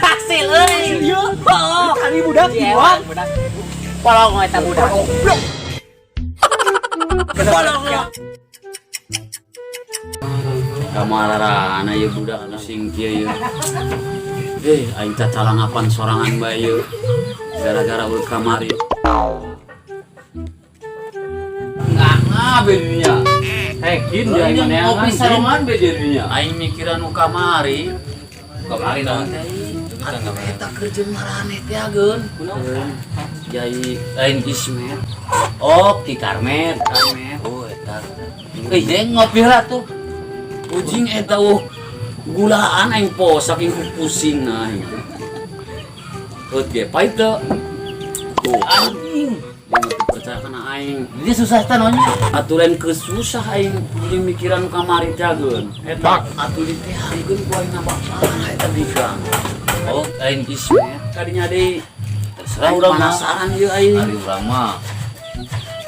Hasil euy. Iya. Oh, Kali budak Iya, budak. Polong eta budak. Goblok. Polong. Kamarana ieu budak pusing kieu ieu. Eh, aing cacalangapan sorangan bae ieu. Gara-gara urut kamari. Nggak ngabe dunia. Hekin dia Ini mana ngopi sarongan be jadinya. Aing mikiran nu kamari. Kamari naon teh? Atuh eta keur jeung maraneh teh ageun. Jai lain Ismet. Oh, Ki Karmet. Karmet. Oh, eta. Eh, jeung ngopi lah tuh. Ujing eta uh gulaan aing po saking pusing aing. Heut ge pait teu. Tuh Anjing. dia teu percaya kana aing. Dia susah teh naonnya. Atuh lain kesusah aing jeung mikiran nu kamari teh ageun. Eta. Atuh diteangkeun ku aing bapana eta bikang. Oh, Lain Ismet kadinya deui. Terserah Aing urang mah. penasaran ieu aing. Ari urang mah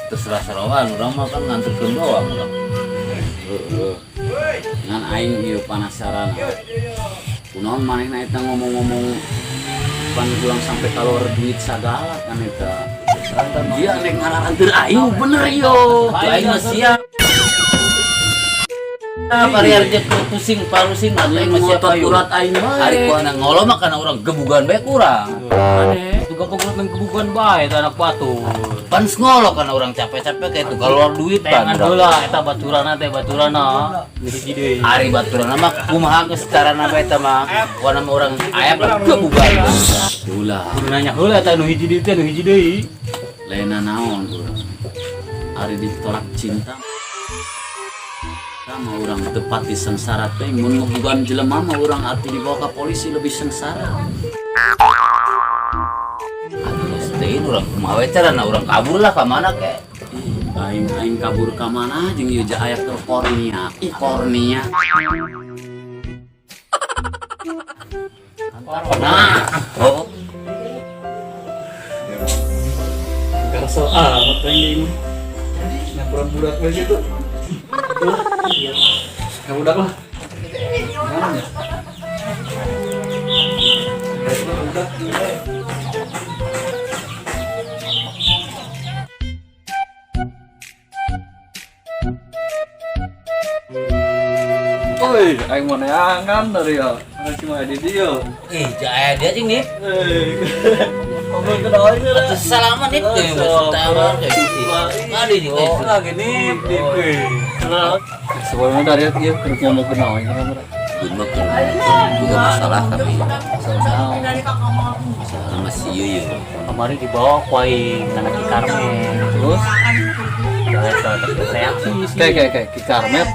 terserah sarongan, urang mah kan nganterkeun doang urang. Heeh. Ngan aing ieu penasaran. Kunaon manehna eta ngomong-ngomong pan pulang sampai keluar duit sagala kan eta. Dia nek ngararanteur aing bener yo. Tuh aing mah siap. Ari ari pusing parusing mah aing mah siap Ngotot ayo. urat aing bae. Ari ku ngolo mah kana urang gebugan bae kurang. Aneh. Itu gak pengen gebugan bae eta anak batu. Pan ngolo kana urang capek-capek kayak itu keluar duit pan. Teangan heula eta baturana teh baturana. Hiji deui. Ari baturana mah kumaha geus carana bae eta mah. Kuana mah urang aya gebugan. Ulah, Kudu nanya heula eta nu hiji deui teh nu hiji deui. lainna naon urang. Ari ditolak cinta mah urang tepat di sengsara teh mun ngebugan jelema mah urang atuh dibawa ke polisi lebih sengsara. Atuh teh urang kumaha we carana urang kabur lah ka mana ke. Ih, aing aing kabur ka mana jeung ieu aya keur kornia. Ih, kornia. Nah, Oh, Garsel amat anjing. Nyapuran budak bae gitu. Nggak budak lah. Mana ya? Budak. Oi, aing mau neangan dari ya. Mana cuma di dia. ih jaya dia jeung nih. Eh, ngobrol ke aing Atuh salaman nih teh maksud tawar kayak gitu. Ngadi jeung Oh, lagi nih, nih. Sebelumnya dari dia keur ngomong ke aing kenapa? Gue mah juga masalah kami Masalah. masalah sama si Yuyu. Kemarin dibawa ku aing kana Ki Karmen. Terus Eta reaksi sih. kayak kayak kayak Ki Karmet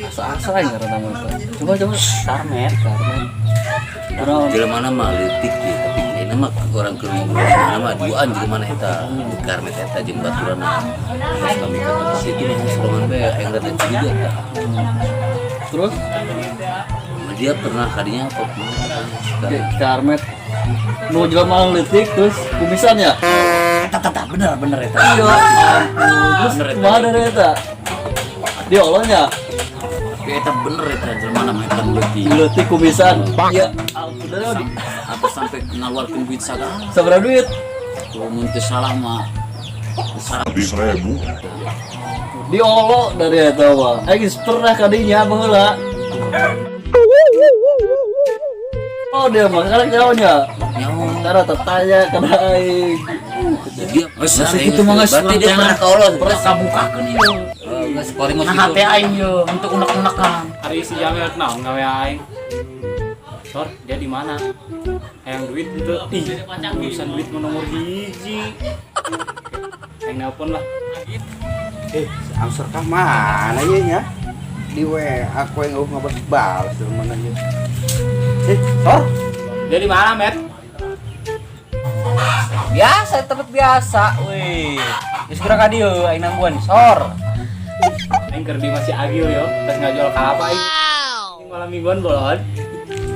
asa-asa aing ngaranna nama eta. Coba coba Karmet. Karmet. Kunaon? Jelema mah leutik ya, tapi kayaknya mah orang keur ngobrol mana mah duaan jelema mana eta. Karmet eta jeung baturanna. Pas kami ke tempat itu mah sorangan bae aing rada curiga eta. Terus Dia pernah kadinya apa Ki Karmet nu jelema leutik terus kumisan ya? eta eta bener bener eta. Iya, ampun. Terus kumaha dari eta? Dia olonya Tapi eta bener eta jelema nama eta leutik. leutik kumisan. Iya, ampun dari di Atau sampai ngaluarkeun duit sagala. sabaraha duit? Tuh mun teu salah mah salah 1000. Di olo dari eta mah. Aing geus pernah kadinya baheula. Oh dia mah sekarang jauhnya. Nyaho. Karena tertanya kana aing. Dia Geus itu mah geus berarti dia pernah ka Allah pernah kabukakeun ieu. Geus paling mah Nah, kitu. hate aing ieu untuk unek-unekan. Hari si Jamil naon gawe aing. Sor, dia di mana? Hayang duit itu. Ih, urusan duit mah nomor hiji. Aing nelpon lah. Eh, si Amsor kah mana ya nya? Di WA aku yang nggak balas dari mana ya? Eh, Sor? Dia di mana, Met? Biasa, tempat biasa, wih. Geus kurang ka dieu aing nangguan sor. Aing keur di masih agil yo, tes ngajual kalapa aing. Aing malam mingguan bolon.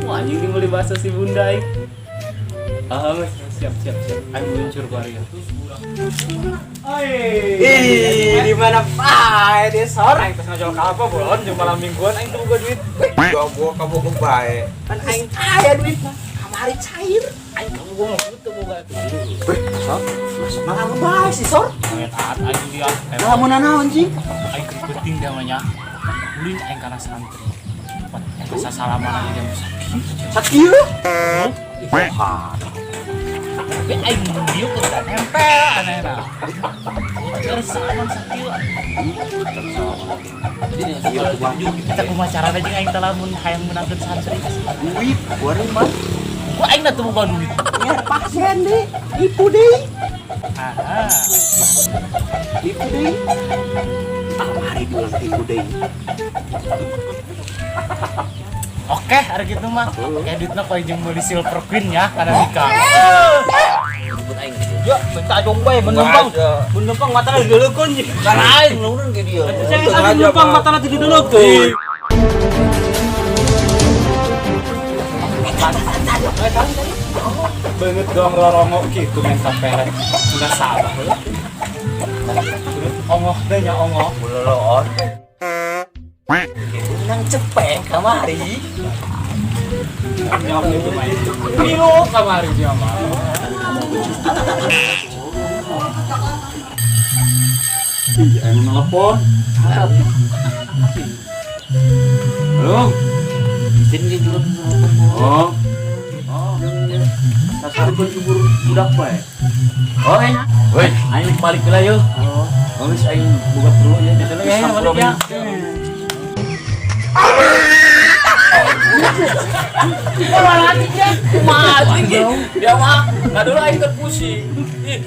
Wah, anjing ini beli bakso si bunda aing. Ah, siap siap siap. Aing meluncur ku hari. Ih, di mana bae dia sor? Aing tos ngajol ka apa bolon jeung malam mingguan aing teu boga duit. Gua kabogoh bae. Pan aing aya duit mah. Kamari cair. Aing kabogoh mah teu boga. Weh, sor. Masuk malam bae si sor. Taat aing dia. Lamun naon cing? Aing keur penting dia mah nya. Ulin aing kana santri. Pan aing sasalaman aja dia mah sakit. Sakieu. Tapi aing dieu kudu nempel aneh na. Terus salaman sakieu. Kita kumaha carana jeung aing teh lamun hayang meunangkeun santri. Duit gua mah. Gua aing na teu boga duit. Nyer pasien deh, ipu deh. Ah. Tipu deui. Kamari diulang tipu deui. Oke, hari gitu mah. Kayak duitna koy jeung meuli Silver Queen ya kana nikah. Ya, minta dong bae menumpang. Menumpang matana dideleukeun. Bukan aing nurun ke dia. Saya menumpang matana dideleukeun. Banget dong rorongok gitu main sampai udah sabar. Ongoh deh nya ongoh. Loloon. Nang cepeng kamari. Nyok itu main. Kilo kamari dia mah. Ih, aing nelpon. Halo. Oh. Oh. Sasarkeun kubur budak bae. Oh, enak. Woi, aing balik heula yeuh. Oh, geus aing buka perlu ya. Ya, balik ya. Kumaha dia mah, nggak dulu aing terpusing. Ih,